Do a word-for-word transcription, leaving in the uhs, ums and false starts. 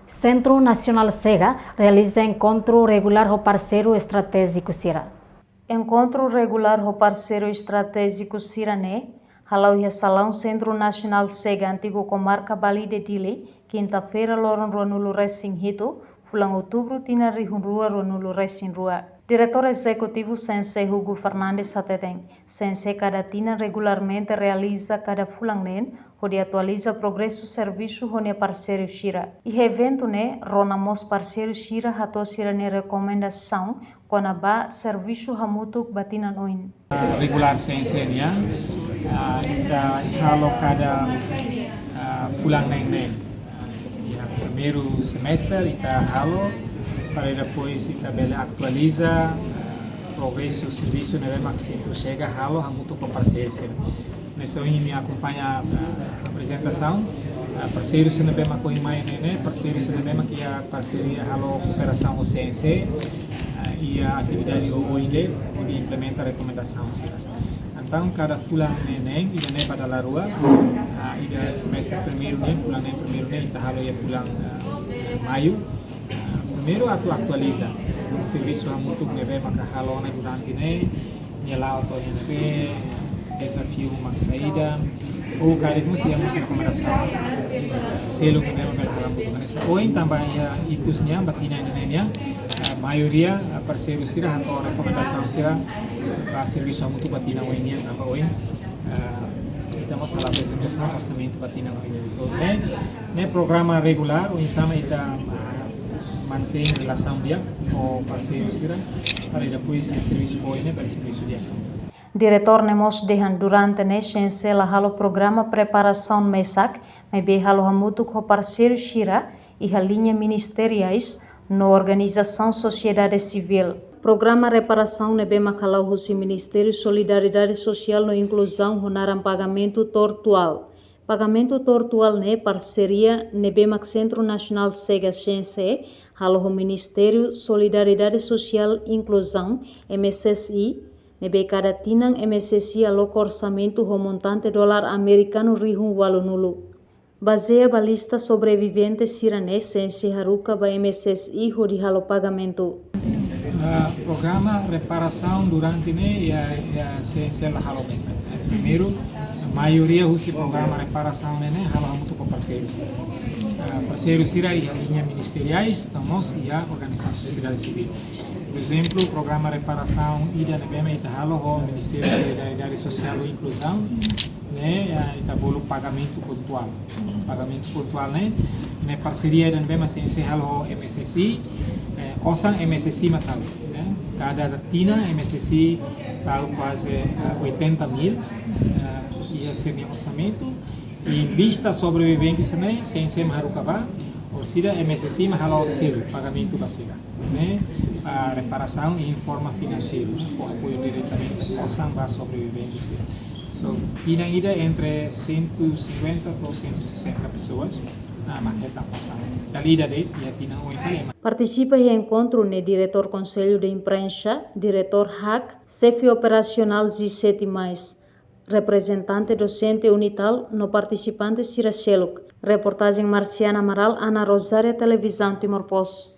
Sentru Nasionál SEGA realiza enkontru regulár ho parseiru estratéjiku sira. Enkontru regulár ho parseiru estratéjiku sira-ne'e hala'o iha salaun Sentru Nasionál SEGA, antigu komarka Balide, Dili, kinta-feira, loron ruanulu-resin-hitu, fulan outubru, tinan rihun rua ruanulu-resin-rua. Diretór Ezekutivu CNC, Hugo Fernandes, hateten, CNC kada tinan regularmente realiza kada fulan neen hodi atualiza progresu servisu ho nia parseiru sira. Iha eventu ne'e rona mós parseiru sira hato'o sira-nia rekomendasaun kona-ba servisu hamutuk ba tinan oin. Regulár CNC nian, ah, ita halo kada, ah, fulan neen-neen. Ah, iha primeiru semestre ita halo, para depois ita bele atualiza, ah, progresu servisu ne'ebé mak Sentru SEGA halo hamutuk ho parseiru sira. Hanesan ohin imi akompaña, ah, aprezentasaun, ah, parseiru sira ne'ebé mak ohin mai ne'e, parseiru sira ne'ebé mak iha parseria halo kooperasaun ho CNC, ah, iha atividade oioin ne'e, hodi implementa rekomendasaun sira. Entaun, kada fulan neen-neen, ida-ne'e ba dala rua, ah, ida semestre primeiru ne'e, fulan neen primeiru ne'e, ita halo iha fulan, ah, maiu. Ah, primeiru atu atualiza servisu hamutuk ne'ebé maka halo ona durante ne'e, nia la'o to'o iha ne'ebé, dezafiu mak saida, ou karik mós iha mós rekomendasaun seluk ne'ebé mak bele halo hamutuk. Hanesan ohin tanba iha ikus nian, ba tinan ida-ne'e nian, ah, maioria, ah, parseiru sira hato'o rekomendasaun sira ba servisu hamutuk ba tinan oin nian, tanba oin, ah, ita mós halo aprezentasaun orsamentu ba tinan oin nian. So, ne'e, ne'e programa regulár, oinsá mak ita, ah, mantein relasaun di'ak ho parseiru sira, para depois iha servisu ba oin ne'e, para servisu di'ak. Diretór ne'e mós dehan durante ne'e CNC la halo programa preparasaun mesak, maibé halo hamutuk ho parseiru sira iha liña ministeriais no organizasaun sosiedade sivíl. Programa reparasaun ne'ebé mak hala'o husi Ministériu Solidariedade Sosiál no Inkluzaun ho naran pagamentu tortuál. Pagamentu tortuál ne'e parseria ne'ebé mak Sentru Nasionál SEGA, CNC, halo ho Ministériu Solidariedade Sosiál Inkluzaun, M S S I, ne'ebé kada tinan M S S I aloka orsamentu ho montante dolar amerikanu rihun ualunulu. Bazeia ba lista sobrevivente sira-ne'e, CNC haruka ba M S S I hodi halo pagamentu. Ah, programa reparasaun durante ne'e iha, iha CNC la halo mesak. Eh, primeiru, maioria husi programa reparasaun ne'e, ne'e halo hamutuk ho parseiru sira. Ah, parseiru sira iha liña ministeriais, no mós iha organizasaun sosiedade sivíl. Por ezemplu, programa reparasaun ida ne'ebé mak ita halo ho Ministériu Solidariedade Sosiál no Inkluzaun, ne'e, ah, ita bolu pagamentu pontuál. Pagamentu pontuál ne'e, ne'e parseria ida ne'ebé mak CNC halo ho M S S I, eh, osan M S S I mak tau, eh. Kada tinan M S S I tau kuaze, eh, oitenta mil, eh, iha sira-nia orsamentu. I lista sobrevivente sira-ne'e, CNC mak haruka ba, orsida M S S I mak halo selu pagamentu ba sira. Ne'e, ah, reparasaun informa finanseiru, fó apoiu diretamente osan ba sobrevivente sira. So, tinan ida entre cento e cinquenta to'o cento e sessenta pessoas, ah, mak hetan osan. Dala ida de'it, iha tinan oin fali ema. Partisipa iha enkontru ne'e Diretór Konsellu de Imprensa, Diretór HAK, Xefe Operasionál G sete mais, reprezentante dosente UNITAL no partisipante sira seluk. Reportajen Marciana Amaral, Ana Rosária, Televizaun Timor Post.